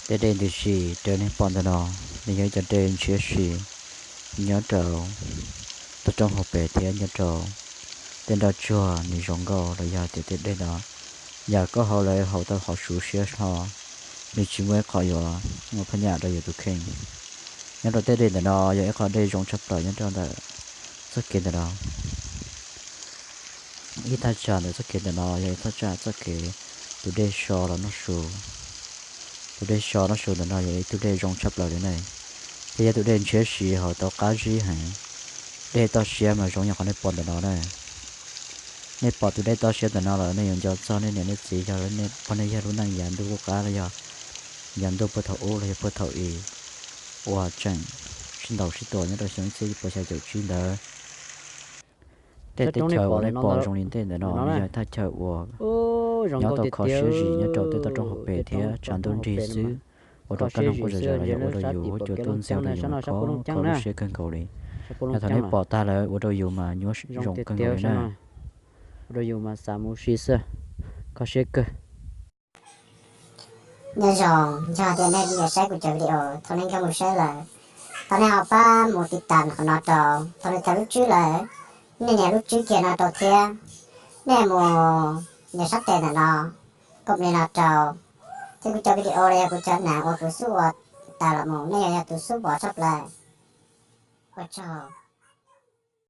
Tej dej ntws si raws nej pom ntawm no, nws yog ib cov dej ntshiab si nyob rau toj roob hauv pes thiab nyob rau tej nroj tsuag nws zoo nkauj los yog tias tej dej no yog koj haus lawm haus tau hauv siab hlo, nws tsis muaj ib qho yuav muaj phab nyaj rau yus tus kheej. Nyob rau tej dej ntawm no yog ib qho dej zoo tshaj plaws nyob rau ntawm txoj kev ntawm no. Ib thaj tsam ntawm txoj kev ntawm no yog ib thaj tsam txoj kev tus dej so los noj su. Tus dej so noj su ntawm no yog ib tug dej zoo tshaj plaws li ne, thiab yog tus dej ntshiab si haus tau qab zib heev. Dej toj siab mas zoo yam qhov nej pom ntawm no na. Nej pom tus dej toj siab ntawm no lawm nej yuav nco txog nej niam nej txiv yog nej poj nej yawg lub neej yav ntuj lub qab los yog yav ntuj puag thaum ub los yog puag thaum i uas tseem sib ntaus sib tua nyob rau xyoo ib txhiab cuaj puas xya caum tsib ntawd. Tej teb chaws uas nej pom zoo li ntej ntawm no yog thaj chaw uas nyob tau kho siab zim nyob rau tej toj roob hauv pes thiab tshav ntuj nrig xwb, ua rau kab noog quaj zom zaws los yog ua rau yus huab cua tuaj ntxiag rau yus mas kho kho lub siab kawg nkaus li. Yog thaum nej pom tag lawm ua rau yus mas nyuaj zoo kawg nkaus li na. Ua rau yus mas xav mus ua si xwb, kho siab kawg. Nyob zoo, yog tias nej li saib kuv cov video thaum nej nkag mus saib lawm, thov nej ho pab mus tiv tas qhov no rau, thaum nej tawm lub tswb lawm, nej nias lub tswb kiag no rau thiab, nej mus nias sab tes ntawm no, kom li no rau, thiab kuv cov video los yog kuv cov nas uas kuv xub ua tas los mus nej yog yog tus xub pom tshaj plaws. Ua tsaug.